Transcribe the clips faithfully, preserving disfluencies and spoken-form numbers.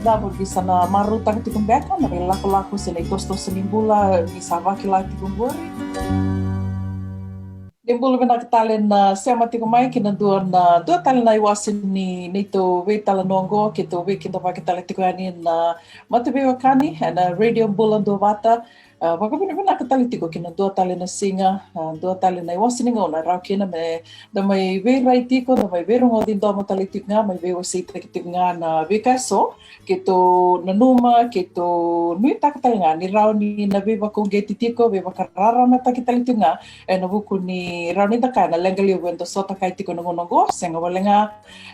cava ni sa na marautaka tiko beka na veilakolako se na itosotoso ni bula ni sa vakila tiko qori. Ni bula vinaka tale na sema tiko mai ki na dua na dua tale na iwase ni neitou veitalanoa oqo, keitou veikidavaki tale tiko yani na mataveiwekani ena Radio Bula Duavata. A, vakavinavinaka tale tiko ki na dua tale na siga, a, dua tale na iwase ni gauna rawa kina me da mai veirai tiko, da mai veirogoci domo tale tiko ga, mai veiwaseitaki tiko ga na veika eso keitou nanuma, keitou nuitaka tale ga ni rawa ni na veivakauqeti tiko, veivakararamataki tale tiko ga ena vuku ni rawa ni da kaya na leqa levu eda sota kaya tiko na gauna oqo, sega wale ga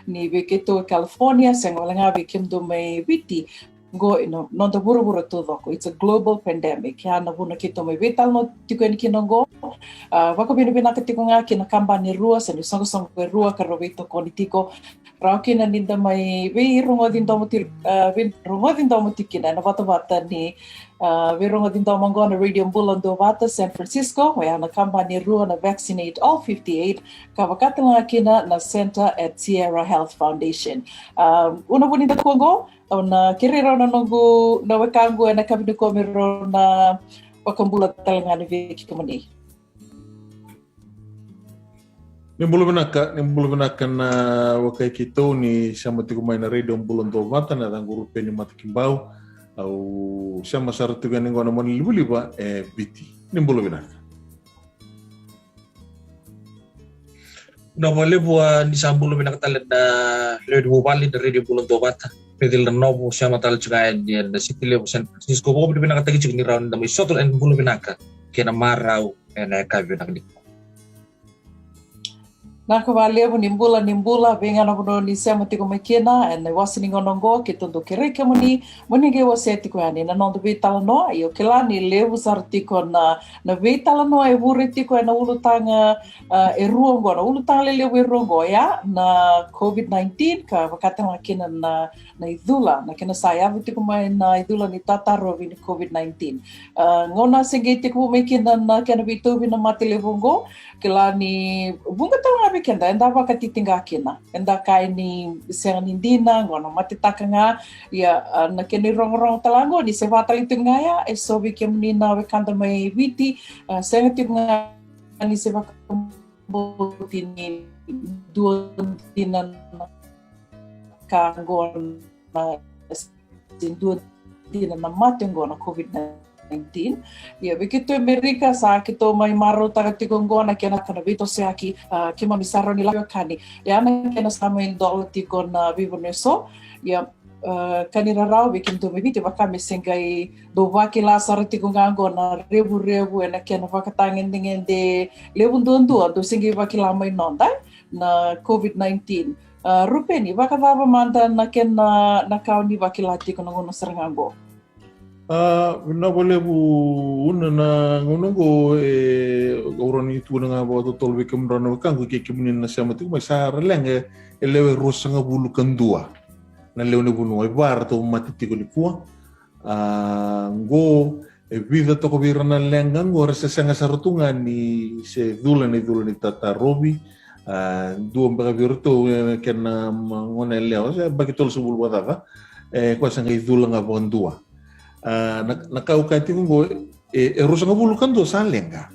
ni vei keitou e California, sega wale ga vei kemudou mai Viti. Qo ena noda vuravura taucoko. It's a global pandemic. Ia na vuna keitou mai veitalanoa tiko yani kina oqo. A, vakavinavinaka tiko ga ki na kabani e rua se na isoqosoqo e rua ka rau veitokoni tiko. Rawa kina ni da mai veirogoci domo ti-, a, veirogoci domo tiko kina ena vatavata ni, a, veirogoci domo oqo na Radio Bula Duavata San Francisco, oya na kabani e rua na Vaccinate All fifty-eight, ka vaka tale ga kina na Center at Sierra Health Foundation. A, ena vuku ni da kua oqo, au na kerei rau na noqu na wekaqu ena yakavi nikua me rau na vakabula tale ga ni vei kemuni. Ni bula vinaka, ni bula vinaka na wekai keitou ni sema tiko mai na Radio Bula Duavata, na yacaqu Rupeni Matakibau, au sema sara tiko yani qo na monalivaliva e Viti. Ni bula vinaka. Vinaka vakalevu, a, ni sa bula vinaka tale na lewe ni vuvale na Radio Bula Duavata. Pecil na novo sema tale tiko yani ena siti levu San Francisco. Vakavinavinakataki tiko ni rawa ni da mai sota ena bula vinaka kei na marau ena yakavi vinaka nikua. Vinaka vakalevu, ni bula, ni bula, vei ga na vanua ni sema tiko mai kina ena iwase ni gauna oqo, keitou dau kerei kemuni mo ni qai wasea tiko yani na noda veitalanoa. Io, kila ni levu sara tiko na, na veitalanoa e vure tiko ena ulutaga, a, e rua oqo, na ulutaga lelevu e rua oqo, ia na COVID nineteen, ka vaka tale ga kina na, na icula, na kena sa yaco tiko mai na icula ni tatarovi ni COVID nineteen. A, gauna se qai tekivu mai kina na kena veitauvi na mate levu oqo, kila ni vuqa tale ga vei keda eda vakatitiqa kina, eda kaya ni sega ni dina, qo na matetaka ga. Ia, a, na kena irogorogo tale ga qo ni se vakatale tiko ga ya, eso vei kemuni na wekada mai Viti, a, sega tiko ga ni se vakabauti ni dua dina na ka qo na se dua dina na mate oqo na COVID nineteen. Ia, vei keitou e Amerika, sa keitou mai marautaka tiko oqo na kena ka na veitosoyaki, a, keimami sa rawa ni lako i wekani. Ia, na kena sa mai dola tiko na veivanua eso. Ia, a, ka ni rarawa vei kemudou mai Viti, vaka me se qai dou vakila sara tiko ga oqo na revurevu ena kena vakatagedegede levu duadua dou se qai vakila mai noda, na COVID nineteen. A, Rupeni, vakacava mada na kena, na ka o ni vakila tiko na gauna sara ga oqo? A, vinaka vakalevu. Una, na gauna oqo, e, au rawa ni tukuna ga vakatotolo vei kemudrau na wekaqu kei kemuni na sema tiko mai, sa ra leqa e lewe ruasagavulu ka dua na lewe ni vanua, e va ratou mate tiko nikua. A, qo e vica toka vei ira na leqa qo era se sega sara tu ga ni se cula na icula ni tatarovi. A, dua beka vei iratou, e, kena, ma, gone yalewa se yabaki tolusagavulu vakacaca, e, koya sa qai cula ga vakadua. A, na, na ka au kaya tiko qo, e, e ruasagavulu ka dua sa leqa.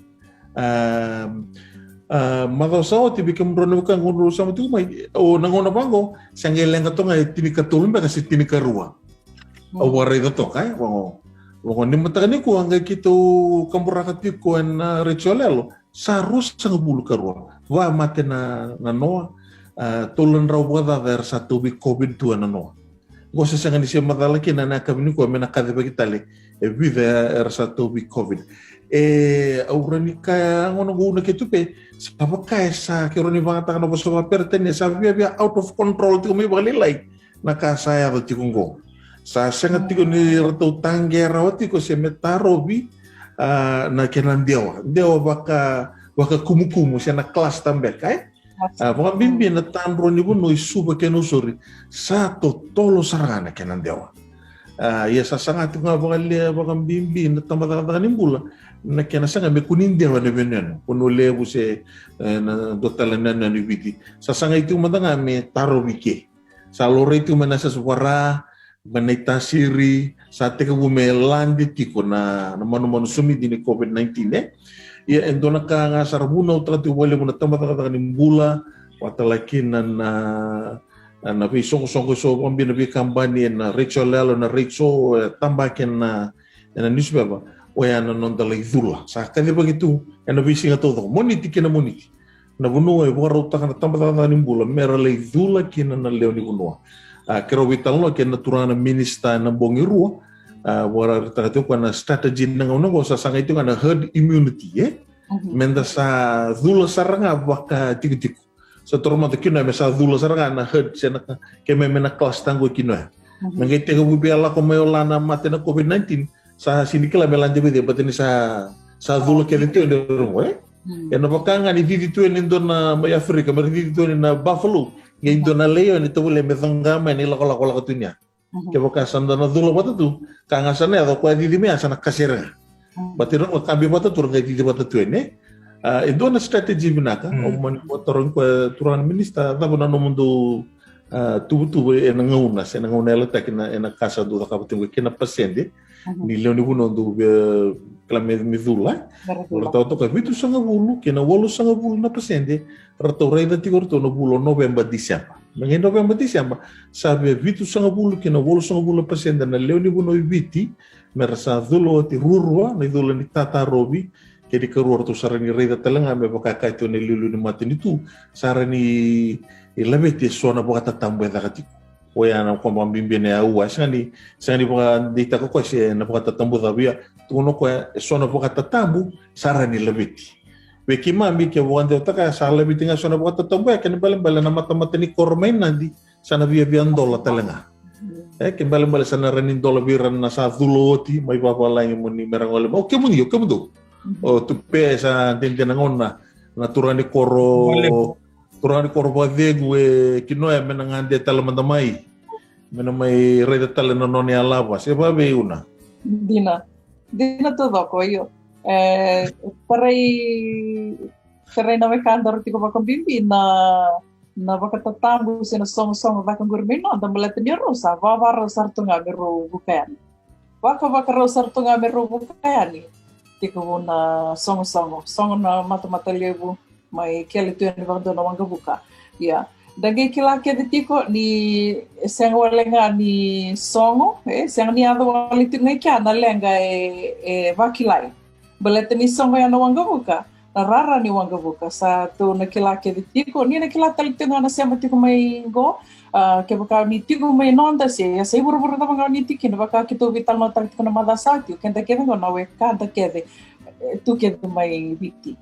A, a, macawa sa oti, vei kemudrau na wekaqu drau sema tiko mai, o na gauna vaqo sa qai leqa toka ga e tinikatolu beka se tinikarua. Au vakaraica toka, e, vaqo. Vaqo ni mataka nikua qai keitou kaburaka tiko ena retio yaloyalo, sa ruasagavulu ka rua. Va mate na, na noa, a, tolu na drau vakacaca era sa tauvi COVID tu ena noa. Qo se sega ni se macala kina na yakavi nikua me na kacivaki tale e vica era sa tauvi COVID. E, au rawa ni kaya gona qo, una keitou pe, sa vaka e sa, ke rawa ni vagataka na vosa vakaperetania, sa viavia out of control tiko mai vakalailai na ka sa yaco tiko qo. Sa sega tiko ni ratou taqe rawa tiko se me tarovi, a, na kena dewa, dewa vaka, vakakumukumu se na cluster beka, e? A, vakabibi na tadro ni vanua i Suva kei Nausori, sa totolo sara ga na kena dewa. A, ia sa saga tiko ga vakale, vakabibi na tabacakacaka ni bula na kena saga me kua ni dewa na venue, Vanua Levu se, e, na dua tale na yanuyanu i Viti. Sa sagai tiko mada ga me tarovi ke. Sa laurai tiko mai na yasayasa vaka, mai na itasiri, sa tekivu me lade tiko na, na manumanu somidi ni COVID nineteen, e. Ia e dua na ka ga sa ra vunautaka tiko vakalevu na tabacakacaka ni bula, vata la kina na, na, na veisoqosoqo eso, vakabibi na veikabani, ena retio yaloyalo, na retio, e, tabaki ena, ena newspaper, oya na noda lai cula. Sa kacivaki tu ena veisiga taucoko, Moniti kei na Moniti. Na vanua e vakarautaka na tabacakacaka ni bula me ra lai cula kina na lewe ni vanua. A, keirau veitalanoa kei na turaga na minisita ena bogi rua, a, vakaraitaka tiko o koya na strategy na gauna oqo, sa sagai tiko ga na herd immunity, e? Mhm. Meda sa cula sara ga vakatikotiko. Sa taura mada kina me sa cula sara ga na herd, se na ka, keimami na cluster qo kina. Mhm. Me qai tekivu via lako mai o la na mate na COVID nineteen, sa sega ni kila me lade vei cei, baleta ni sa, sa cula kece tu e na rumu, e? Mm. Ena vaka ga ni cici tu e na dua na, mai Africa, me ra cici tu e na buffalo, qai dua na lewe ni tovolea me coqa mai na ilakolako lako tu ni ya. Mhm. Kevaka sa da na cula vata tu, ka ga sa na yaco, o koya cici mai ya sa na kasere ga. Mm. Baleta ni ra kabi vata tu, ra qai cici vata tu e na. A, e dua na strategy vinaka, mm, au mani vakatarogi koya, turaga na minisita, cava na nomudou, a, tuvatuva ena gauna, se na gauna yalataki na, ena ka sa dou cakava tiko kei na pasede, mhm, ni lewe ni vanua dou via kila me, me cula. Me ra cula. Ratou toka vitusagavulu kei na walusagavulu na pasede, ratou raica tiko ratou na vula o Noveba, Diseba. Me qai Noveba, Diseba, sa via vitusagavulu kei na walusagavulu na pasede na lewe ni vanua i Viti, me ra sa cula oti, ruarua na icula ni tatarovi, kei na ikarua ratou sa rawa ni raica tale ga me vaka e kaya tiko na iliuliu ni matanitu, sa rawa ni laveti eso na vakatatabu e caka tiko. Oya na ka vakabibi na aua, e sega ni, sega ni vakadeitaka o koya se na vakatatabu cava, ia tukuna o koya eso na vakatatabu sa rawa ni laveti. Vei keimami, ke vakadewataka, sa laveti ga eso na vakatatabu ya, kena ibalebale na matamata ni koro mai Nadi, sa na viavia dola tale ga. E, kena ibalebale sa na rawa ni dola vei ira na sa cula oti mai vavalagi, mo ni me ra gole mai. O kemuni, o kemudou. O tu pe sa dede na gauna, na turaga ni koro, turaga ni koro vakacegu e Kinoya, me na gade tale mada mai, me na mai raica tale na nona yalava, se vaveiuna. Dina. Dina taucoko, io. E, tarai, tarai na wekadaru tiko vakabibi na, na vakatatabu se na sogosogo caka qori mai noda, baleta ni rau sa vavarau sara tu ga me rau vuka yani. Vakavakarau sara tu ga me rau vuka yani. Tekivu na sogosogo, sogo na matamata levu, mai kele tu yani vakadua na waqavuka. Ia, da qai kila kece tiko ni e sega wale ga ni sogo, e sega ni yaco wale tiko ga i kea na leqa e, e vakilai. Baleta ni sogo ya na waqavuka, na rara ni waqavuka, sa tou na kila kece tiko, ni na kila tale tiko ga na sema tiko mai qo, a, kevaka ni tiko mai noda se, ia sa i vuravura cava ga ni tiko kina, vaka keitou veitalanoataka tiko na macawa sa oti, o keda kece qo na wekada kece, e, tu kece mai Viti.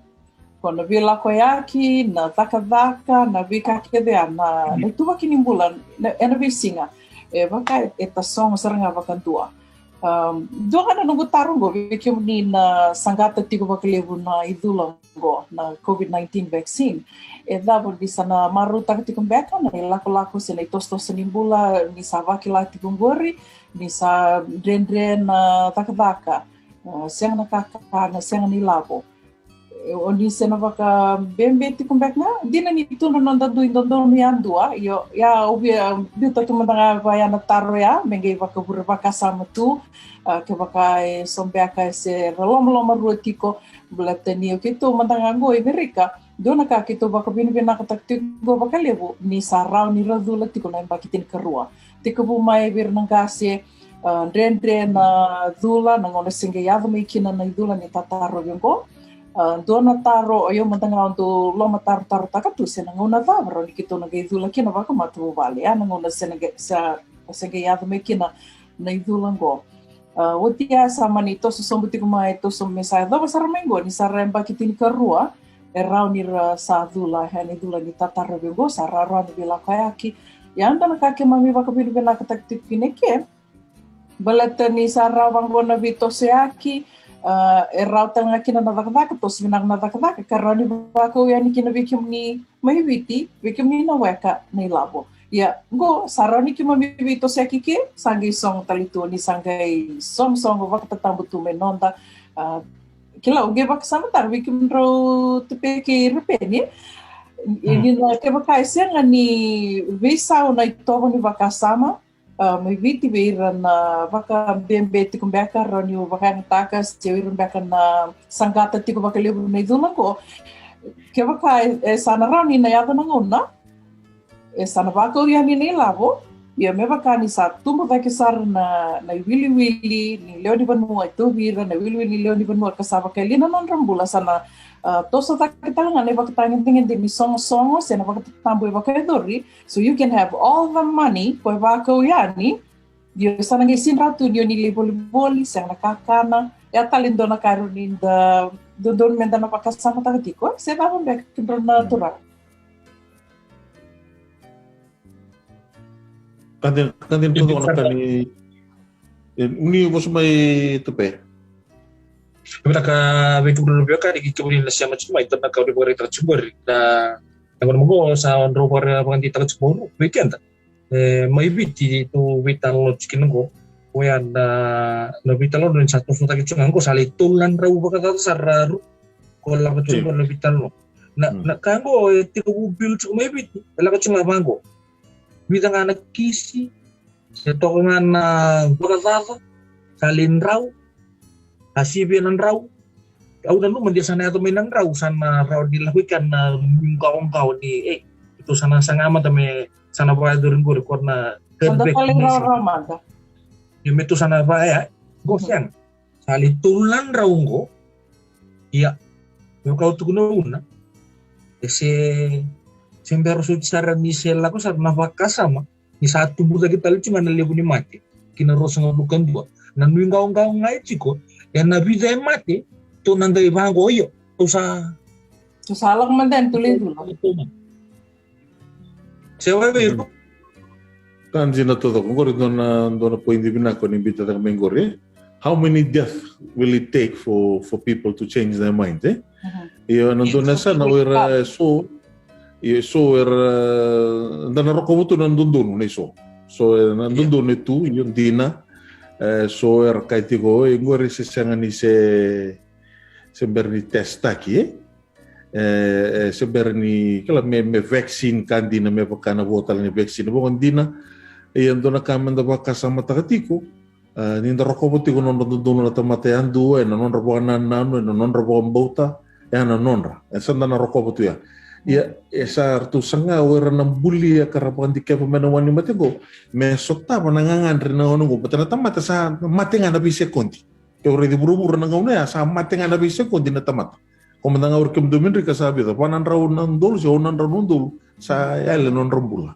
Ko na veilakoyaki, na cakacaka, na veika kece ya, na, na ituvaki ni bula, na, ena veisiga. E vaka e, e tasogo sara ga vakadua. Am, dua ga na noqu taro qo vei kemuni na saqata tiko vakalevu na icula qo, na COVID nineteen vaccine. E cava ni sa na marautaka tiko beka na ilakolako se na itosotoso ni bula ni sa vakila tiko qori, ni sa dredre na cakacaka, a, sega na kakana, sega na ilavo. E, o ni se na vakabebe tiko beka ga, dina ni tu na noda dui dodonu yadua, io, ia, au via, a, biuta tu mada ga vaya na taro ya, me qai vakavure vakasama tu, a, kevaka e so beka e se ra lomalomarua tiko, baleta ni o keitou mada ga qo i Merika, dua na ka keitou vakavinavinakataka tiko vakalevu, ni sa rawa ni ra cula tiko na yabaki tinikarua. Tekivu mai vei ira na qase, a, dredre na cula, na gauna se qai yaco mai kina na icula ni tatarovi oqo. A, dua na taro, o yau mada ga au dau lomatarotarotaka tu se na gauna cava rawa ni keitou na qai cula kina vakamatavuvale. Ya na gauna se na qai, sa, se qai yaco mai kina na icula oqo. A, oti ya sa mani toso sobu tiko mai, toso me sa yacova sara mai qo, ni sa ra yabaki tinikarua, e rawa ni ra sa cula, e na icula ni tatarovi oqo, sa rawarawa na veilakoyaki. Ia dua na ka keimami vakavinavinakataka tiko kina eke, baleta ni sa rawa vaqo na veitosoyaki, a, e rawa tale ga kina na cakacaka, toso vinaka na cakacaka, ka rawa ni vakau yani kina vei kemuni mai Viti, vei kemuni na weka na ilavo. Ia, qo, sa rawa ni keimami veitosoyaki ke, sa qai sogo tale tu, ni sa qai sogosogo vakatatabu tu me noda, a, kila, au qai vakasamataka vei kemudrau Tupe kei Rupeni, e, ni na kevaka e sega ni veisau na itovo ni vakasama, a, mai Viti vei ira na vakabebe tiko beka, rawa niu vakayagataka, se o ira beka na saqata tiko vakalevu na icula oqo. Kevaka e, e sa na rawa ni na yaco na gauna, e sa na vakau yani na ilavo. Ia me vaka ni sa tubu cake sara na, na iwiliwili ni lewe ni vanua e tauvi ira, na iwiliwili ni lewe ni vanua ka sa vakayalia na nodra bula, sa na, a, toso cake tale ga na ivakatagedegede ni sogosogo se na vakatatabu e vakayacori. So you can have all the money ko e vakau yani, ia sa na qai sidra tu ni o ni lai volivoli, sega na kakana. E a tale dua na ka e rawa ni da dodonu me da na vakasamataka tiko, se cava beka, kedrau na turaga. Ka dina, ka dina taucoko na ka ni, e, ni vosa mai, Tupe. Vinaka vei kemuni na veiwekani kei kemuni na sema tiko mai, dua na ka au ni vakaraitaka tiko qori, na, na gauna oqo sa drau vakara-, vakadeitaka tiko mai vei keda. E, mai Viti tou veitalanoa tiko kina oqo, oya na, na veitalanoa ni sa toso cake tiko ga oqo, sa lai tolu na drau vakacaca sara, Ru, ko lako tiko oqo na veitalanoa. Na, na ka oqo e tekivu biu tiko mai Viti, e lako tiko ga vaqo. Vica ga na kisi, se toka ga na vakacaca, sa lai drau, a sivia na drau. Au nanuma de sa na yaco mai na drau, sa na rawa ni lako i kea na nuiqawaqawa ni, e, tou sa na saga mada me sa na vakayacori qori ko na herdback. Ia me tou sa na vaya, qo sega. Sa lai tolu na drau qo. Ia, me vaka au tukuna vuna, e se, se bera soti sara ni se lako sara na vakasama ni sa tubu cake tale tiko ga na levu ni mate ki na ruasagavulu ka dua. Na nuiqawaqawa ga e tiko, e na vica e mate, tou na qai vaqo, io, tou sa, tou sa lako mada yani, tou lai cula. Se wai vei iko? Ka dina taucoko qori, dua na, dua na poidi vinaka ni biuta cake mai qori. How many death will it take for, for people to change their mind, e? Io, na dua na sa na wera so, io, so era, da na rokova tu na dodonu, na iso. So, e, na dodonu e tu, io, dina. E, so era kaya tiko, e, qori se sega ni se, se bera ni testaki, e? E, e, se bera ni, kila me, me vaccine ka dina, me vaka na vo tale ni vaccine. Vaka dina, ia dua na ka me da vakasamataka tiko, e, ni da rokova tiko na nodra dodonu na tamata yadua, e na nodra vakanananu, e na nodra vakabauta, e na nodra. E sa da na rokova tu ya. Ia, e sa ratou saga o ira na buli, e ka ra vakadikeva mai na wai ni mate qo, me sotava na gagadre na gauna qo, baleta na tamata sa mate ga na veisekodi. Ke o raici vuravura na gauna ya, sa mate ga na veisekodi na tamata. Ko mada ga ori kemudou me drika sa vica, va na drau na udolu se o na drau na udolu sa yali na nodra bula.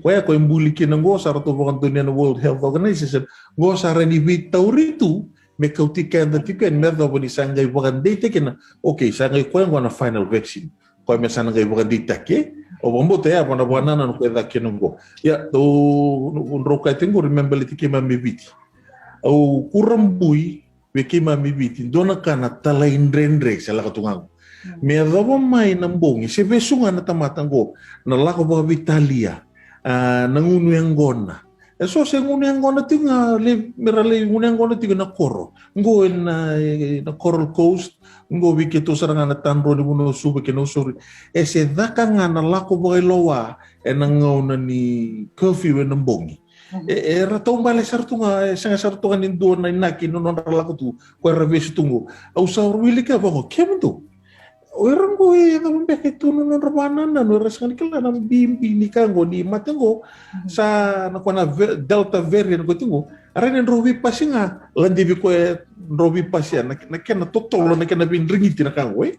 Koya ko e buli kina qo, sa ratou vakadonuya na World Health Organization, qo sa rawa ni veitauri tu me kauti keda tiko yani me yacova ni sa qai vakadeitaki kina. Okay, sa qai koya qo na final vaccine. Koya me sa na qai vakadeitaki, e? Au vakabauta ya va na vakanananu ko e caka kina qo. Ia, au, drau kaya tiko qori me baleti keimami e Viti. Au kurabui vei keimami e Viti, dua na ka na talaidredre se lako tu ga qo. Me yacova mai na bogi, se vesu ga na tamata qo, na lako vakaveitalia, a, na gunu yaqona. E so se gunu yaqona tiko ga, le, me ra lai gunu yaqona tiko na koro. Qo e na, e na Coral Coast, qo vei keitou sara ga na tadrua ni vanua o Suva kei Nausori. E se caka ga na lako vakailoa e na gauna ni curfew e na bogi. E, e ra taubale sara tu ga, e sega sara tu ga ni dua na inaki na nodra lako tu, ko era vesu tu qo. Au sa wilika vaqo, kemudou. O ira qo e cava beka e tu na nodra vakanananu, era sega ni kila na bibi ni ka qo ni mate qo. Sa na koya na ve-, Delta variant ko tiko qo. A rai na drau veipasi ga, ladivi ko e drau veipasi ya, na, na kena totolo, na kena veidrigiti na ka qo, e.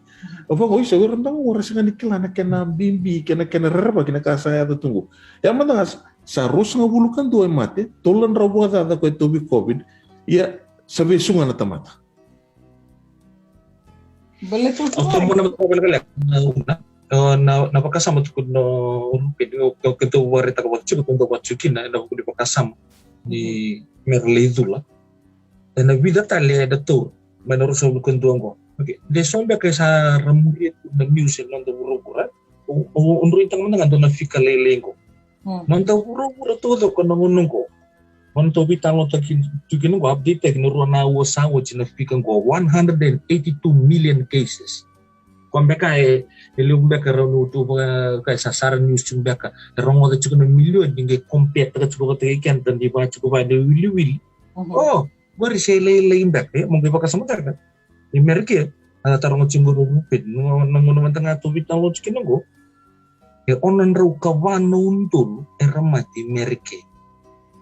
Au vaqo, isa, o ira beka qo era sega ni kila na kena bibi, kena, kena rerevaki na ka sa yaco tu qo. Ia mada ga sa, sa ruasagavulu ka dua e mate, tolu na drau vakacaca ko e tauvi COVID, ia sa vesu ga na tamata. Baleta au sa mona mada vakalekaleka na, na, na, na vakasama tiko na, ke, ke, ke tou vakaraitaka vata tiko, tou dau vata tiko kina, na vuku ni vakasama ni me ra lai cula. E na vica tale e na taura mai na ruasagavulu ka dua qo. Okay. De so beka e sa ra muria tu na news e na noda vuravura. O, o, o drau taka mada ga dua na fika lailai qo. Noda vuravura taucoko na gauna qo. Noda veitalanoataki tu kina qo, update taki na rua na aua sa oti na fika qo. One hundred and eighty-two million cases. Ko beka e, e levu beka rau ni utu vaka, ka e sasara ni usi beka. E rogoca tiko na milioni, ni qai compare taka tiko vata kei keda, ni vaka tiko vaka na wiliwili. O, qori se lailai beka, e, mo qai vakasamataka. E Merike, a taroga tiko qori o Rupeni, na, na gauna mada ga tou veitalanoa tiko kina qo. E ono drau ka va na udolu era mate i Merike.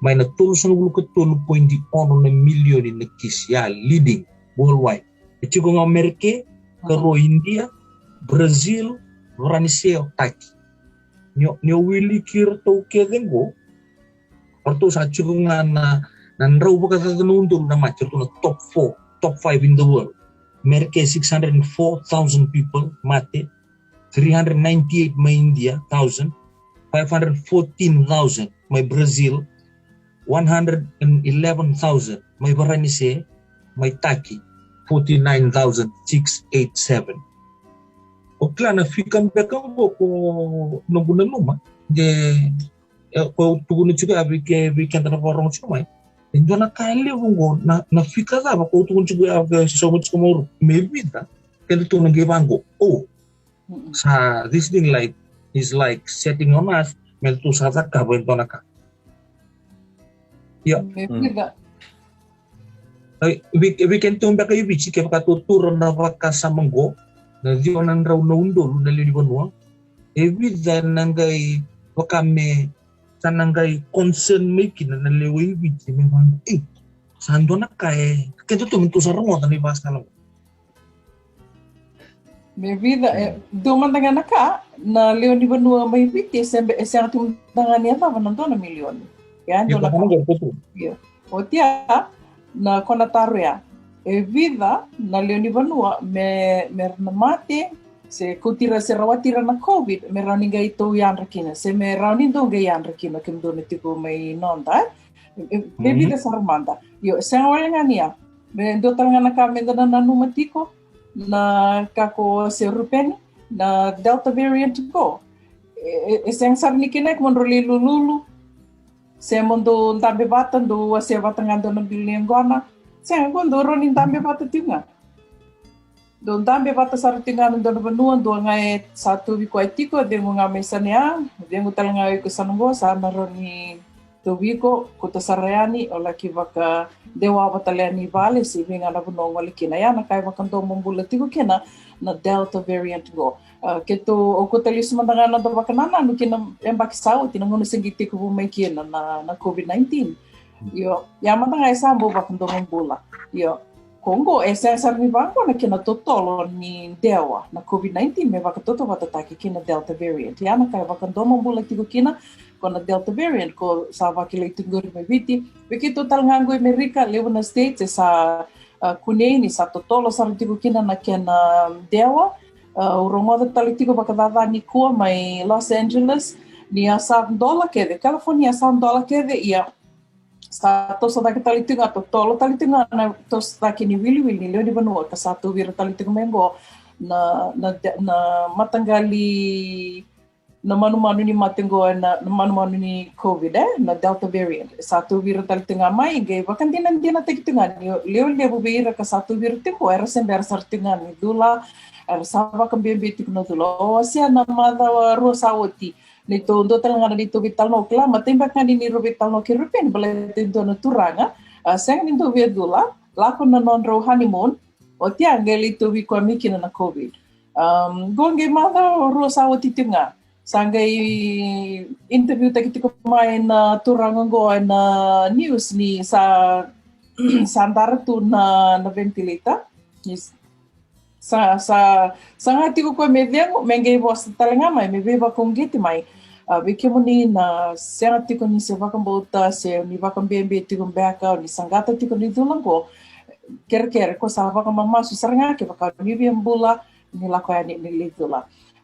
Mai na tolusagavulu ka tolu poidi ono na milioni na kisi, ya leading worldwide. E tiko ga o Merike, ka rua India, Brazil, Varanise, o Taki. Ni o, ni o wiliki iratou kece qo, o ratou sa tiko ga na, na drau vakacaca na udolu na mate, o ratou na top four, top five in the world. Merike, six hundred and four thousand people mate, three hundred ninety-eight mai India, thousand, five hundred fourteen thousand mai Brazil, one hundred and eleven thousand mai Varanise, mai Taki, forty-nine thousand six eight seven. O kila na fika beka qo ko noqu nanuma, de, e, ko tukuna tiko ya vei ke, vei keda na vakarorogo tiko mai. E dua na ka e levu qo, na, na fika cava ko tukuna tiko ya, vei sogo tiko mauru. Me vica, keda tu na qai vaqo. O, sa, this thing like, is like setting on us, me tu sa cakava e dua na ka. Ia. Me vica. Ai, vei, vei keda tu beka i Viti, kevaka tou taura na vakasama qo, na ciwa na drau na udolu na lewe ni vanua. E vica na qai vaka me, sa na qai concern mai kina na lewe i Viti, me vaqo. E, sa dua na ka e, keda tu me tou sa rogoca na ivakasala qo. Me vica, e, dua mada ga na ka, na lewe ni vanua mai Viti, e sega, e sega tu mada ga ni yacova na dua na milioni. Ia, dua na ka. Io. Oti ya, na ko na taro ya. E vica na lewe ni vanua me, me ra na mate, se kauti ira, se rawati ira na COVID, me rawa ni qai tou yadra kina, se me rawa ni dou qai yadra kina, kemudou na tiko mai noda, e? E, e, me vica sara mada. Io, e sega wale ga ni ya. Me dua tale ga na ka meda na nanuma tiko, na ka ko se Rupeni, na Delta variant qo. E, e, e sega sara ni kena iko mo drau lai lululu. Se mo dou dabe vata, dou wasea vata ga dua na bilo ni yaqona. Sega, qo dou rawa ni dabe vata tiko ga. Dou dabe vata sara tiko ga na dua na vanua, dua ga e sa tauvi koya tiko, cegu ga mai Sanea, cegu tale ga o iko Sanoqo, sa na rawa ni tauvi iko, kauta sara yani, o laki vakadewa vata tale yani i vale, se vei ga na vanua o gole kina. Ya na ka e vakadomobula tiko kina na Delta variant qo. A, keitou, o kauta lesu mada ga na noda vakanananu ki na yabaki sa oti, na gauna se qai tekivu mai kina na, na COVID nineteen. Io, ya mada ga e sa bau vakadomobula. Io, ko qo e sega sara ni vaqo na kena totolo ni dewa na COVID nineteen me vakatautauvatataki kei na Delta variant. Ya na ka e vakadomobula tiko kina ko na Delta variant, ko sa vakilai tiko qori mai Viti. Vei keitou tale ga qo i Merika, levu na states e sa, a, kunei ni sa totolo sara tiko kina na kena dewa. A, au rogoca tale tiko vakacaca nikua mai Los Angeles, ni a sa dola kece, California a sa dola kece, ia sa toso cake tale tiko ga, totolo tale tiko ga na toso cake ni wiliwili ni lewe ni vanua, ka sa tauvi ira tale tiko mai qo na, na, na mataqali, na manumanu ni mate qo, na, na manumanu ni COVID, e, na Delta variant. Sa tauvi ira tale tiko ga mai, qai vakadinadinataki tiko ga ni lewe levu vei ira ka sa tauvi ira tiko qo, era se bera sara tiko ga ni cula, era sa vakabebe tiko na cula. O wasea na macawa rua sa oti, neitou dua tale ga na neitou veitalanoa, kila, matai beka ga ni neirau veitalanoa kei Rupeni, baleta e dua na turaga, a, sega ni dau via cula, lako na nodrau honeymoon, oti ya qai lai tauvi koya mai kina na COVID. Um, qo qai macawa rua sa oti tiko ga, sa qai interview taki tiko mai na turaga qo ena news ni sa, sa dara tu na, na ventilator. Ni s-, sa, sa, sa ga tiko koya me cegu, me qai vosa tale ga mai, me veivakauqeti mai. A, vei kemuni na sega tiko ni se vakabauta, se ni vakabebe tiko beka, ni saqata tiko ni cula qo, kerekere, ko sa vakamamasu sara ga, kevaka ni via bula, ni lako yani ni lai cula.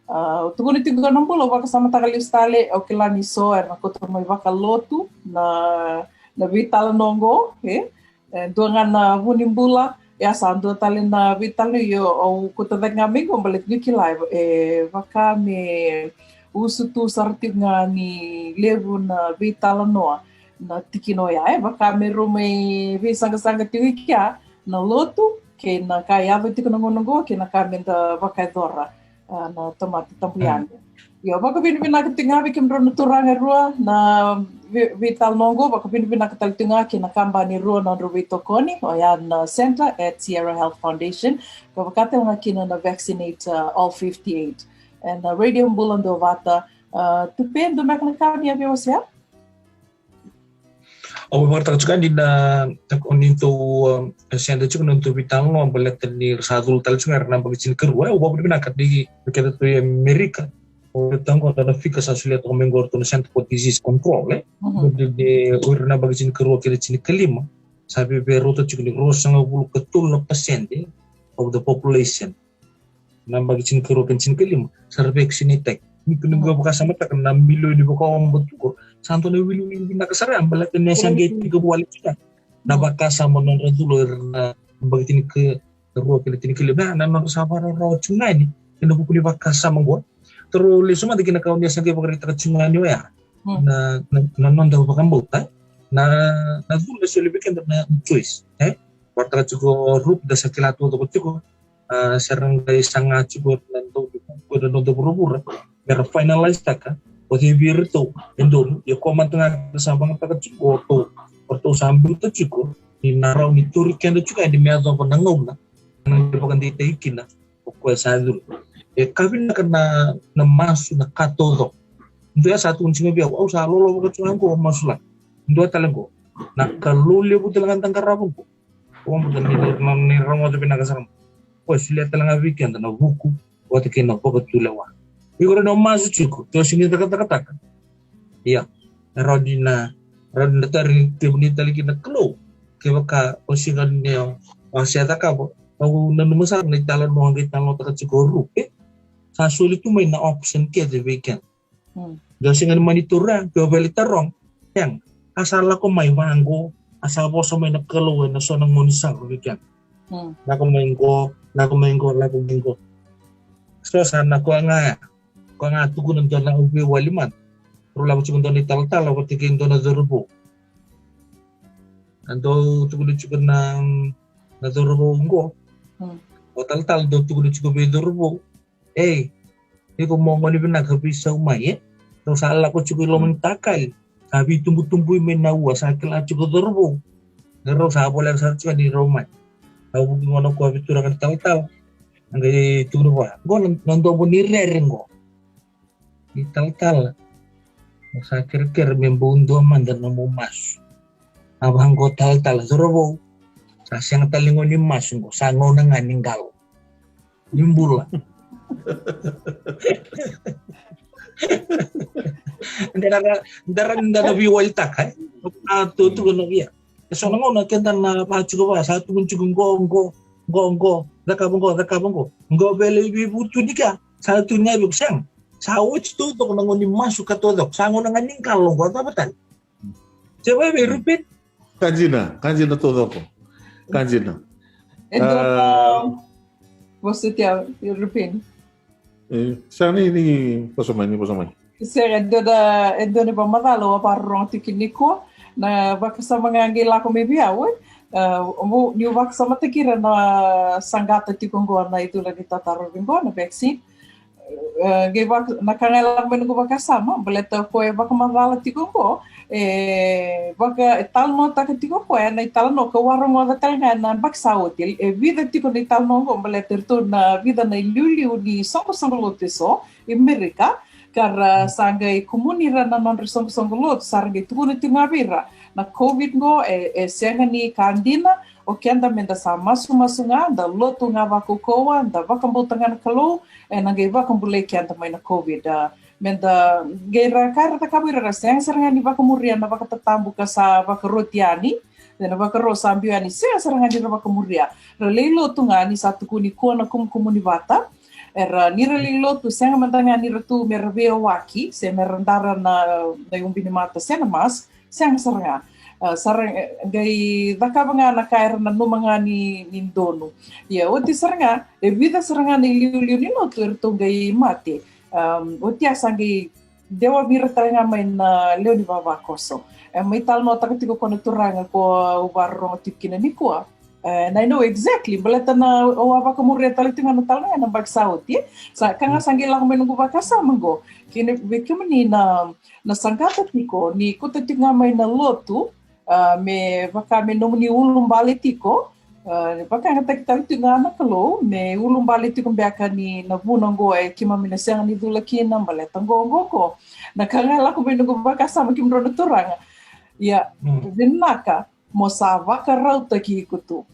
A, au tukuna tiko na bula, au vakasamataka lesu tale, au kila ni so era na kauta mai vakalotu na, na veitalanoa qo, e? E, dua ga na vu ni bula, ia sa dua tale na veitalanoa, io, au kauta cake ga mai qo, baleta niu kila, e, vaka me usutu sara tiko ga ni levu na veitalanoa na tikina oya, e, vaka me rau mai veisaqasaqa tiko i kea na lotu, kei na ka e yaco tiko na gauna qo, kei na ka meda vakayacora. a, na tamata tabu yani. Io, vakavinavinaka tiko ga vei kemudrau na turaga e rua na vei- veitalanoa oqo, vakavinavinaka tale tiko ga kei na kabani e rua na nodrau veitokoni, oya na Center at Sierra Health Foundation, ka vaka tale ga kina na Vaccinate, a, All fifty-eight. E na Radio Bula Duavata, a, Tupe, dua beka na ka ni a via wasea? Au vakaraitaka tiko yani na, o ni tou, um, sede tiko na tou veitalanoa baleta ni ra sa cula tale tiko ga era na yabaki tinikarua. E, au vakavinavinaka ni vei keda tou i Amerika. O iratou oqo na fika sa solia toka mai oqo o iratou na Center for Disease Control, e? Mhm. Ni o ira na yabaki tinikarua kei na tinikalima sa via rauta tiko ni ruasagavulu ka tolu na pasede of the population. Na yabaki tinikarua kei na tinikalima sa ra vaccinate-taki. Ni ko ni qo vakasamataka na milioni vakaoba tu qo, sa dua na wiliwili vinaka sara ya baleta ni a sa qai tekivu wale tiko na vakasama nodra cula o ira na yabaki tinikarua kei na tinikalima. Na nodra sa vakararawa tiko ga yani ena vuku ni vakasama qo. Taro lesu mada ki na ka o ni a sa qai vakaraitaka tiko ga yani oya. Hmm. Na, na, na noda vakabauta, na, na cula e soli vei keda na choice, e? Vakaraitaka tiko Rup, da sa kila taucoko tiko, a, se ra qai saga tiko na dau ni vuku ena noda vuravura me ra finalize-taka o cei vei iratou e donu. Ia ko mada ga da sa vagataka tiko o ratou, o ratou sa biuta tiko ni na rawa ni tauri keda tiko yani me yacova na gauna na qai vakadeitaki kina o koya sa cula. E ka vinaka na, na masu na ka taucoko. Dua ya sa tukuna tiko vei au, au sa lolovaka tiko ga qo, au masulaka. Dua tale qo, na Kalou levu tale ga da qarava qo. Au vakabauta ni, ni, ni rogoca vinaka sara mai. Koya solia tale ga vei keda na vuku vata kei na vakatulewa. Iko rawa ni o masu tiko, ke o sega ni cakacakataka, ia, e rawa ni na, rawa ni na tari ni tevu ni tale ki na Kalou. Kevaka o sega ni o, o se cakava, au nanuma sara na italanoa qai talanoataka tiko o Rupe. Sa soli tu mai na option kece vei keda. Mm. Ke o sega ni mani taura, ke o vale taroga, sega. A sa lako mai vaqo, a sa vosa mai na Kalou ena so na gaunisala vei keda. Mm. Lako mai qo, lako mai qo, lako mai qo. So sa na koya ga ya. Koya ga tukuna dua na au veiwali mada. Rau lako tiko dua na italatala vata kei dua na cauravou. A dau tukuna tiko na, na cauravou qo. Mm. O talatala dau tukuna tiko vei cauravou. Ei, iko mo gone vinaka, veisau mai, e? Rau sa lako tiko i loma ni takali. Sa veitubutubui mai na ua, sa kila tiko cauravou. Rau sa voleka sara tiko ni rau mai. Sa vuki gona koya vei turaga ni talatala. A qai tukuna vua, qo na, na domo ni rere qo. Ni talatala. Mo sa kerekere me bau dua mada na nomu masu. A vaqo talatala, cauravou. Sa sega tale ni gauna ni masu qo, sa gauna ga ni qalo. Ni bula. Dara, dara, dara veiwalitaka, e? A tu, tukuna vei au. E so na gauna keda na va tiko va, sa tukuni tiko qo, qo, qo, qo, cakava qo, cakava qo. Qo vele i veivutu ni ka, sa tukuni vei au, sega. Sa oti taucoko na gauna ni masu ka taucoko. Sa gauna ga ni qalo qo, cava tale? Se vei, vei Rupen? Ka dina, ka dina taucoko. Ka dina. E dua na, ah, vosa tia, Rupen. E, sa ni, ni vosa mai, ni vosa mai. Sega, e dua na, e dua na ivakamacala au a vakarorogo tiko nikua. Na vakasama ga qai lako mai vei au, e. Ah, mo, niu vakasamataki ira na saqata tiko qo na icula ni tatarovi qo, na vaccine. Ah, qai vaka, na ka ga e lako mai noqu vakasama, baleta o koya e vakamacala tiko qo, e vaka, e talanoataka tiko o koya na italanoa kau a rogoca tale ga ena yabaki sa oti. E vica tiko na italanoa qo, baleta eratou na vica na iliuliu ni soqosoqo lotu eso i Merika, ka ra sa qai kumuni ira na nodra soqosoqo lotu, sa ra qai tukuna tiko ga vei ira na COVID qo, e, e sega ni ka dina, o keda meda sa masumasu ga, da lotu ga vakaukauwa, da vakabauta ga na Kalou, ena qai vakabulai keda mai na COVID. Ah, meda qai ra ka era cakava o ira, ra sega sara ga ni vakamuria na vakatatabu ka sa vakaroti yani, na vakaro sa biu yani, sega sara ga ni ra vakamuria. Ra lai lotu ga ni sa tukuni kua na kumukumuni vata. Era, ni ra lai lotu, sega mada ga ni ra tu me ra veiyawaki se me ra dara na, na iubi ni mata se na mask. Sega sara ga. Ah, sa ra, e, qai cakava ga na ka era nanuma ga ni, ni donu. Ia, oti sara ga, e vica sara ga na iliuliu ni lotu eratou qai mate. Am, oti a sa qai dewa vei ira tale ga mai na lewe ni vavakoso. E mai talanoataka tiko ko na turaga ko au vakarorogo tiko kina nikua. And I know exactly, baleta na, au a vakamuria tale tiko ga na talanoa ena yabaki sa oti, e. Sa, ka ga sa qai lako mai noqu vakasama qo. Kei na, vei kemuni na, na saqata tiko, ni kauta tiko ga mai na lotu, a, me vaka me nomuni ulubale tiko, a, vakayagataki tale tiko ga na Kalou, me ulubale tiko beka ni na vuna qo e keimami na sega ni cula kina, baleta qo, qo, qo. Na ka ga e lako mai noqu vakasama kemudrau na turaga. Ia, vinaka, mo sa vakarautaki iko tu.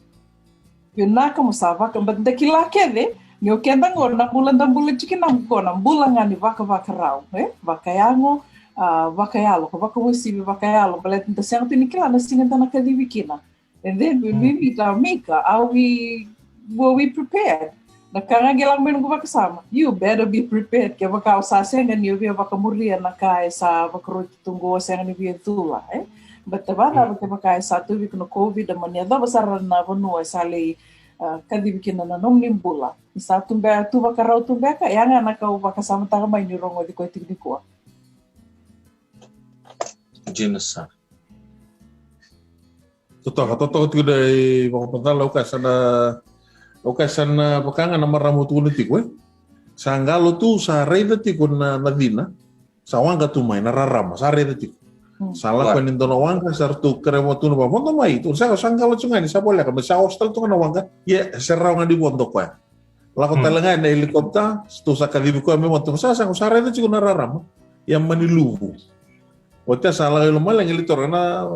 Vinaka mo sa vaka, but da kila kece, ni o keda qo na bula da bula tiko kina qo na bula ga ni vakavakarau, e? Vakayago, a, vakayalo, ka vakauasivi vakayalo, baleta da sega tu ni kila na siga da na kacivi kina. And then we, we, we, Mika, are we, were we prepared? Na ka ga qai lako mai noqu vakasama. You better be prepared. Kevaka o sa sega ni o via vakamuria na ka e sa vakaroti tu qo, o sega ni via cula, e? But e vakacava kevaka e sa tauvi iko na COVID, a mani yacova sara na vanua e sa lai, a, kacivi kina na nomuni bula. Ni sa tu be, tu vakarau tu beka, e a ga na ka au vakasamataka mai niu rogoci koya tiko nikua. Dina sara. Totoka, totoka tiko na ivakavacala, au kaya sa na, au kaya sa na vaka ga na marama au tukuna tiko, e. Sa qalo tu, sa raica tiko na, na cina, sa waqa tu mai, na rarama, sa raica tiko. Sa lako yani dua na waqa, sa ratou kerea vakatukuna vaka, vodo mai, tu sa, sa qalo tiko ga ni sa voleka, me sa oso tale tu ga na waqa, ia, se rawa ga ni vodo koya. Lako tale ga ena helicopter, tu sa kacivi koya me vodo, sa, sa, sa raica tiko na rarama, ia mani luvu. Oti ya sa lako i lomalagi, lai toro na,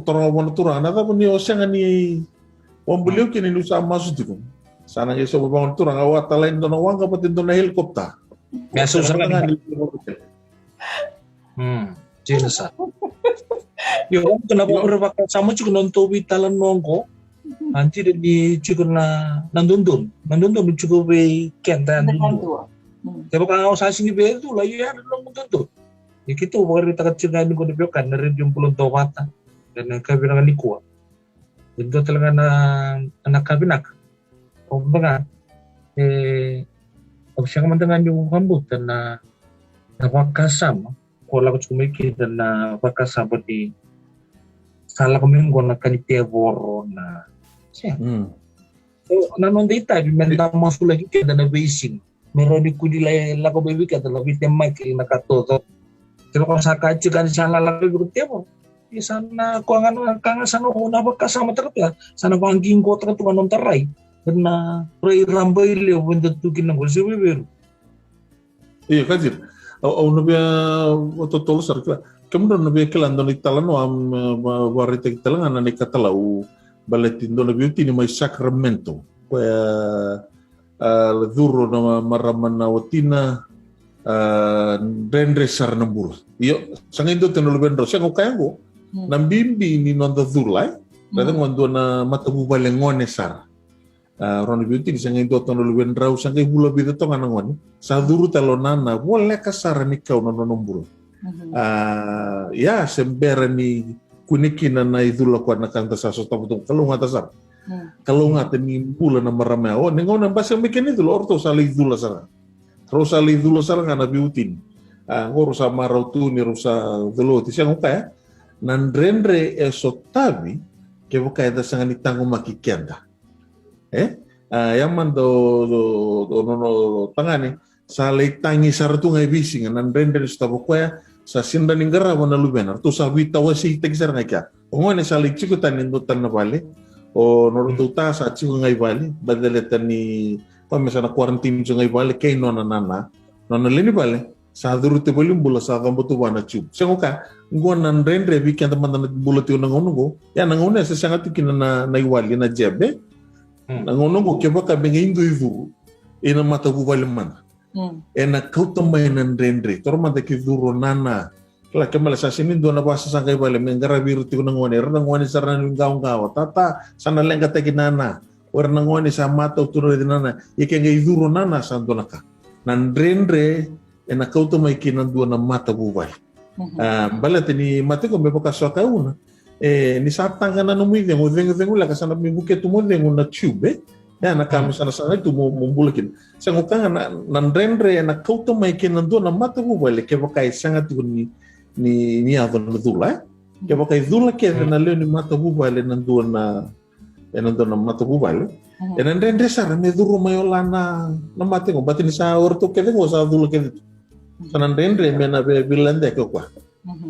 toro vua na turaga, na cava ni o sega ni vabulio kina niu sa masu tiko. Sa na qai sauma vua na turaga, au a talai dua na waqa vata dua na helicopter. Me a sau sara ga ni. Dina sara. Io, au na vakavure vakasama tiko na nodatou veitalanoa qo. A dina ni tiko na, na dodonu, na dodonu tiko vei keda yadudua. Kevaka o sa sega ni via cula, io, ya na nomu dodonu. Ia keitou vakaraitaka tiko ga ni qo na veiwekani na Radio Bula Dua Vata ena yakavi vinaka nikua. E dua tale ga na, na ka vinaka. Au vaka, e, au sega mada ga niu vakabauta na, na vakasama ko lako tiko mai kina, na vakasama ni sa lako mai qo na ka ni tevoro na, sega. Na noda itavi me da masulaki keda na veisiga. Me rawa ni kua ni lai lako mai vei keda na veitemaki, na ka taucoko. Kevaka sa ka tiko ni sa lako mai vei tevoro, ia sa na koya ga na ka ga sa na, au na vakasamataka tu ya, sa na vaqiqotaka tu ga noda rai. Na rai rabailevu eda tu kina qo, se veiveru. Io, ka dina. Au, au na via vakatotolo sara, kila. Kemudrau na via kila dua na italanoa, a, vakaraitaki tale ga na ikatalau, baleti dua na veiwatini mai Sacramento. Koya, a, curu na marama na watina, a, dredre sara na bula. Io, sa qai dua tu na luvedrau, sega, au kaya qo, na bibi ni noda cula, e? Raica qo, dua na matavuvale gone sara. A, rau na veiwatini, sa qai dua tu na luvedrau, sa qai vula vica toka ga na gone. Sa curu tale o nana, voleka sara ni kau na nona bula. A, ia, se bera ni kune kina na icula koya na ka da sa sotava tu, kalougata sara. Kalougata ni bula na marama ya. O, ni gauna basika mai kena icula, o ratou sa lai cula sara. Rau sa lai cula sara ga na veiwatini. A, qo rau sa marau tu ni rau sa cula oti, sega, au kaya. Na dredre e sotavi, kevaka eda sega ni taqomaki keda. E? A, ia mada o, o, o, o, o tagane, sa lai tagi sara tu ga e veisiga, na dredre ni sotava koya, sa sega ni qarava na luvena, ratou sa veitawasei taki sara ga i kea. O gone sa lai tiko tani e dua tale na vale, o nodratou ta sa tiko ga i vale, baleta ni koya me sa na quarantine tiko ga i vale, kei nona nana, nona lewe ni vale, sa curu tu valenibula, sa coba tu vua na tube. Sega, au kaya, qo na dredre vei keda mada na bula tiko na gauna qo. Ia na gauna ya sa sega tu kina na, na iwali, na jebe. Na gauna qo kevaka me qai dua e curu ina matavuvale mada, ena kauta mai na dredre. Toro mada ke curu o nana. Kila, ke male sa sega ni dua na vasasaqa i vale me qaravi ira tiko na gone, era na gone sara na nuiqawaqawa. Tata, sa na leqataki nana. O ira na gone sa matau tu na raici nana. Ia ke qai curu o nana, sa dua na ka. Na dredre ena kauta mai kina dua na matavuvale. A, baleta ni mate qo me vaka sa kaya una. E, ni sa taqa na nomu icegu, o cegucegu leka, sa na mai vuke tu mo cegu na tube, e? Ia na ka me sa na sagai tu mo, mo bula kina. Sega, au kaya ga na, na dredre ena kauta mai kina dua na matavuvale kevaka e sega tiko ni, ni, ni yaco na cula, e? Kevaka e cula kece na lewe ni matavuvale na dua na, ena dua na matavuvale, ena dredre sara me curu mai o la na, na mate qo, baleta ni sa o ratou kece qo sa cula kece tu. Sa na dredre me na veiladeyaki o koya.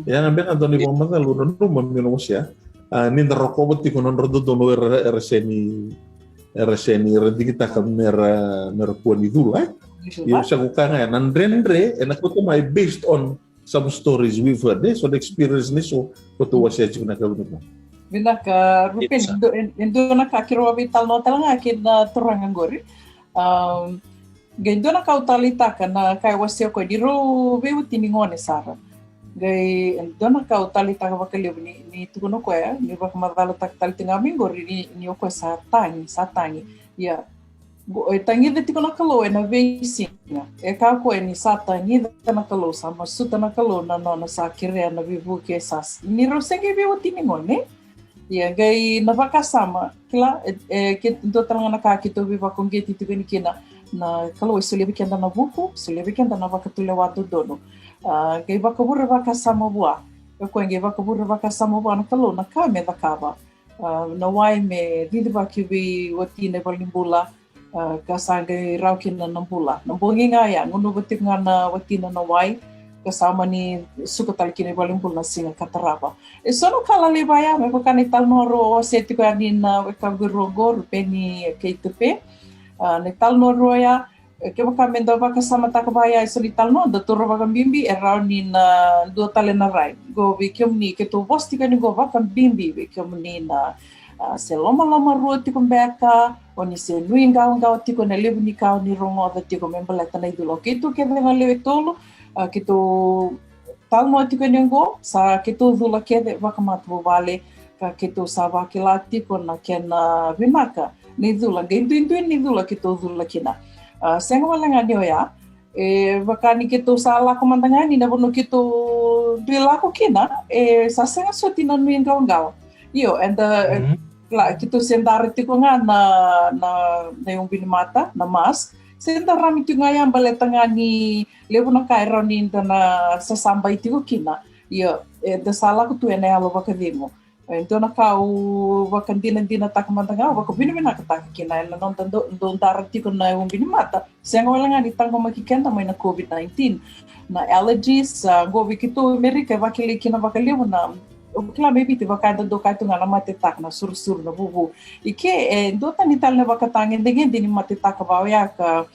Ia ga beka dua na ivakamacala au nanuma meu na wasea. A, ni da rokova tiko na nodra dodonu era, era seni, era seni, era digitaka mera, mera kua ni cula, e? Ia sa ko ka ga ya na dredre ena kauta mai based on some stories we've heard, e? So the experience ni so ko tou wasea tiko na ka vinaka. Vinaka, Rupeni, e dua na ka keirau a veitalanoa tale ga kei na turaga qori. Qai dua na ka au taleitaka na ka e wasea o koya ni rau veiwatini gone sara. Qai dua na ka au taleitaka vakalevu ni, ni tukuna o koya, ni vakamacalataka tale tiko ga mai qori ni, ni o koya sa tagi, sa tagi. Ia, e tagica tiko na Kalou ena veisiga. E kaya o koya ni sa tagica na Kalou, sa masuta na Kalou na nona sa kerea na veivuke sa, ni rau se qai veiwatini gone. Ia, qai na vakasama, kila, e, e, ke dua tale ga na ka keitou veivakauqeti tiko yani kina, na Kalou e solia vei keda na vuku, solia vei keda na vakatulewa dodonu. A, qai vakavure vakasama vua. E koya qai vakavure vakasama vua na Kalou na ka me cakava. A, na wai me cicivaki vei watina e valenibula, a, ka sa qai rawa kina na bula. Na bogi ga ya, gunuva tiko ga na watina na wai, ka sa mani suka tale kina i valenibula na siga ka tarava. E so na ka lalai vaya, me vaka na italanoa rau a wasea tiko yani na wekaqu e rua qo, Rupeni kei Tupe. A, na italanoa rau ya, e, kevaka me da vakasamataka vaya e so na italanoa, da taura vakabibi, e rawa ni na dua tale na rai. Qo vei kemuni, keitou vosa tiko yani qo vakabibi, vei kemuni na, a, se lomaloma rua tiko beka, o ni se nuiqawaqawa tiko ena levu ni ka o ni rogoca tiko me baleta na icula. O keitou kece ga lewe tolu, a, keitou talanoa tiko yani oqo, sa keitou cula kece vakamatavuvale, ka keitou sa vakila tiko na kena vinaka ni cula, qai duidui ni cula keitou cula kina. A, sega wale ga ni oya, e vaka ni keitou sa lako mada ga yani na vanua keitou dui lako kina, e sa sega soti na nuiqawaqawa. Io, eda, e, la, keitou se dara tiko ga na, na, na iubi ni mata, na mask. Se da rami tiko ga ya baleta ga ni levu na ka e rawa ni da na sasabai tiko kina. Io, eda sa lako tu ena yalo vakacegu. E dua na ka au vakadinadinataka mada ga, au vakavinavinakataka kina ena noda dau, dau dara tiko na iubi ni mata. Sega wale ga ni taqomaki keda mai na COVID nineteen. Na allergies, a, qo vei keitou Amerika e vakilai kina vakalevu na, au kila mai Viti vaka eda dau kaya tu ga na matetaka, na sursur, na vuvu. I ke, e duatani tale na vakatagedegede ni matetaka vaka oya ka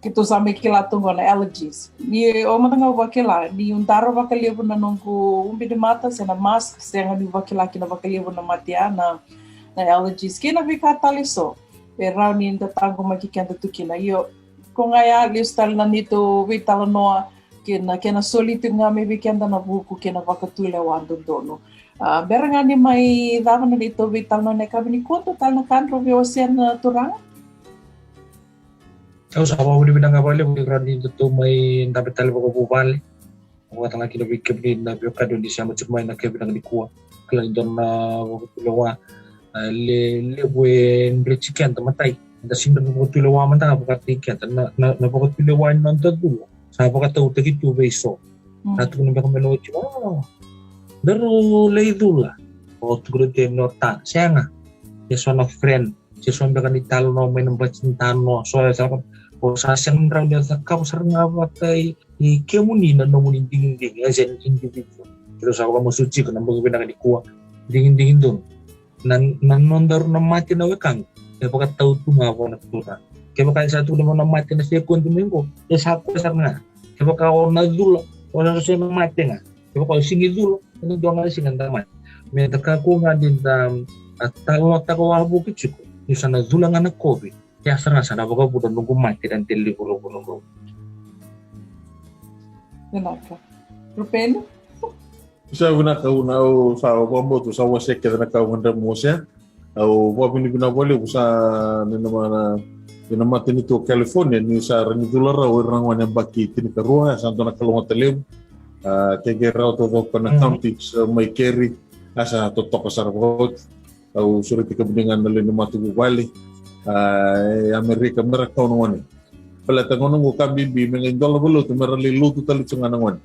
keitou sa mai kila tu qo na allergies. Ni o mada ga au vakila, niu dara vakalevu na noqu ubi ni mata se na mask, sega niu vakila kina vakalevu na mate ya na, na allergies. Kei na veika tale eso e rawa ni da taqomaki keda tu kina. Io, ko ga ya lesu tale na neitou veitalanoa kei na kena soli tu ga mai vei keda na vuku kei na vakatulewa dodonu. A, bera ga ni mai cava na neitou veitalanoa ena yakavi nikua, dua tale na ka drau veiwasea na turaga? Au sa vakavinavinaka vakalevu ni rawa ni datou mai dabe tale vakavuvale. Au vakatagedegede kina vei kemuni na veiwekani ni sema tiko mai ena yakavi vinaka nikua. Kila ni dua na vakatulewa, a, le, levu e dreti keda matai. Da sega ni vakatulewa mada ga vakataki keda na, na, na vakatulewa ni noda cula. Sa vakatautaki tu vei so. Sa tukuna beka mai na oti, o, daru lai cula. O tukuna tu e na ota, sega. E so na friend. Se so beka ni talanoa mai na bati ni talanoa, so e sa, o sa sega ni rawa ni cakava sara ga vata i kemuni na nomuni digidigi as an individual. Keitou sa vakamasuti tiko na bogi vinaka nikua, digidigi donu. Na, na nodaru na mate na wekaqu e vakatau tu ga vua na Turaga. Kevaka e sa tukuna mo na mate na sekodi mai qo, e sa koya sara ga. Kevaka o na cula, o na sega na mate ga. Kevaka o sega ni cula, ena dua ga na siga da mate. Me da kakua ga ni da, a, talanoataka wavoki tiko ni sa na cula ga na COVID. Ia sara ga sa na vakavuna noqu mate na dela ni vuravura oqo. Vinaka. Rupeni? Sa vinaka, au na, au sa vakabauta sa wasea kece na ka au gadreva meu wasea. Au vakavinavinaka vakalevu sa ni na, na, ni na matanitu o California ni sa rawa ni cula rawa o ira na gone yabaki tinikarua, sa dua na kalougata levu. A, ke qai rawa taucoko na counties, a, mai keri, a sa totoka sara vakaoti. Au sureti kemuni ga na lewe ni matavuvale, a, e Amerika, mera kau na gone. Baleta gauna qo ka bibi me qai dola valotu mera lai lotu tale tiko ga na gone.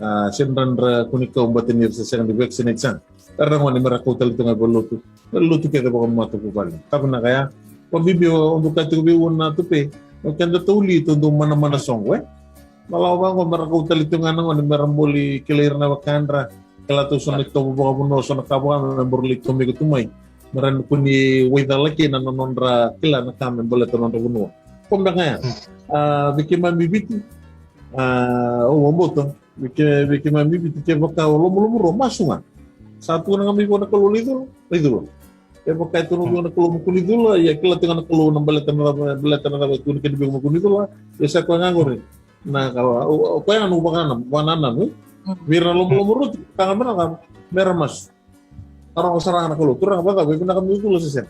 A, se dra dra kua ni kau bata ni ra se sega ni vaccinate sa. Era gone me ra kau tale tu ga i valenilotu. Valenilotu kece vakamatavuvale. Ka vinaka ya. Vakabibi o duka tiko vei una tu pe. O keda tauli tu dou manamana soqo, e. Malawa vaqo me ra kau tale tu ga na gone me ra boli kilai ira na wekadra. Kila tu so na itovo vakavanua, so na ka vaka me boro lai tomika tu mai. Me ra kua ni waicala kina na nodra kila na ka me baleta na nodra vanua. Ko beka ya. A, vei keimami Viti. A, au vakabauta. Vei ke, vei keimami Viti kevaka o lomalomarua masu ga. Sa tukuna ga mai vua na Kalou lai cula, lai cula. Kevaka e tukuna vua na Kalou mo kua ni cula, ia kila tu ga na Kalou na baleta na cava, baleta na cava e tukuna kina vei iko mo kua ni cula. Ia sa koya ga qori. Na ka, o, o koya ga na vakanananu, vakanananu, e? Mm. Vei ira na lomalomarua tu, ka ga me na cava, me ra masu. Taroga sara ga na Kalou, Turaga, vakacava, e vinaka meu cula se sega?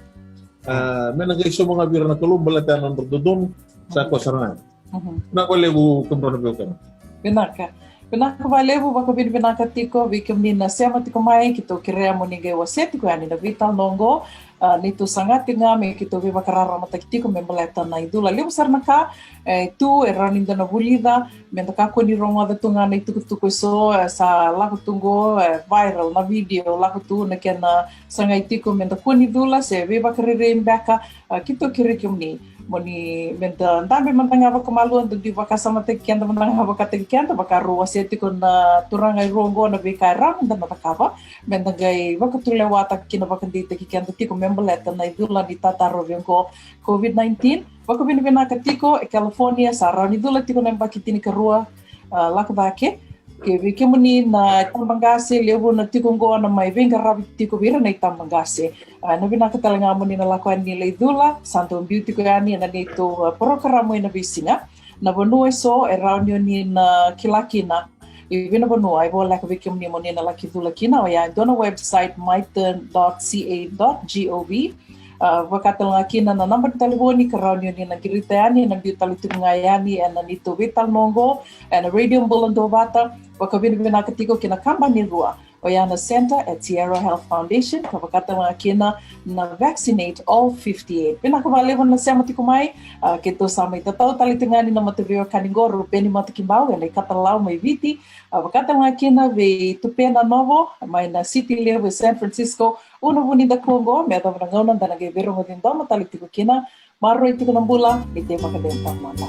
A, me na qai sauma ga vei ira na Kalou, baleta na nodra dodonu, sa koya sara ga. Mhm. Vinaka vakalevu kemudrau na veiwekani. Vinaka. Vinaka vakalevu, vakavinavinaka tiko vei kemuni na sema tiko mai, keitou kerea mo ni qai wasea tiko yani na veitalanoa oqo. A, neitou saga tiko ga me keitou veivakararamataki tiko me baleta na icula. Levu sara na ka e tu e rawa ni da na vulica, me da kakua ni rogoca tu ga na itukutuku eso, e, sa lako tu qo, e, viral na video, lako tu na kena sagai tiko me da kua ni cula se veivakarerei beka. A, keitou kerei kemuni mo ni, me da dabe mada ga vakamalua, da dui vakasamataki keda mada ga vakataki keda, vakarau wasea tiko na turaga e rua oqo na veika e rawa ni da na cakava me da qai vakatulewataka kina, vakadeitaki keda tiko me baleta na icula ni tatarovi oqo, COVID nineteen. Vakavinavinaka tiko e California, sa rawa ni cula tiko na yabaki tinikarua, a, lako cake. Ke vei kemuni na tabaqase, levu na tiko oqo na mai veiqaravi tiko vei ira na itabaqase. A, na vinaka tale ga mo ni na lako yani lai cula, sa dau biu tiko yani ena neitou, a, porokaramu ena veisiga. Na vanua eso e rawa ni o ni na kila kina i vei na vanua e voleka vei kemuni mo ni na laki cula kina, oya e dua na website, my turn dot c a dot g o v. A, vaka tale ga kina na naba ni talevoni ka rawa ni o ni na qirita yani, na biu tale tiko ga yani ena neitou veitalanoa oqo ena Radio Bula Duavata. Vakavinavinaka tiko ki na kabani e rua, oya na Center at Sierra Health Foundation, ka vaka tale ga kina na Vaccinate All fifty-eight. Vinaka vakalevu na sema tiko mai. A, keitou sa mai tatau tale tiko ga yani na mataveiwekani qo, Rupeni Matakibau, ena iKatalau mai Viti. A, vaka tale ga kina vei Tupena Novo mai na city levu e San Francisco. Au na Vunidakua oqo, me yacova na gauna da na qai veirogoci domo tale tiko kina. Maroroi tiko na bula, ni tei vakadei taumada.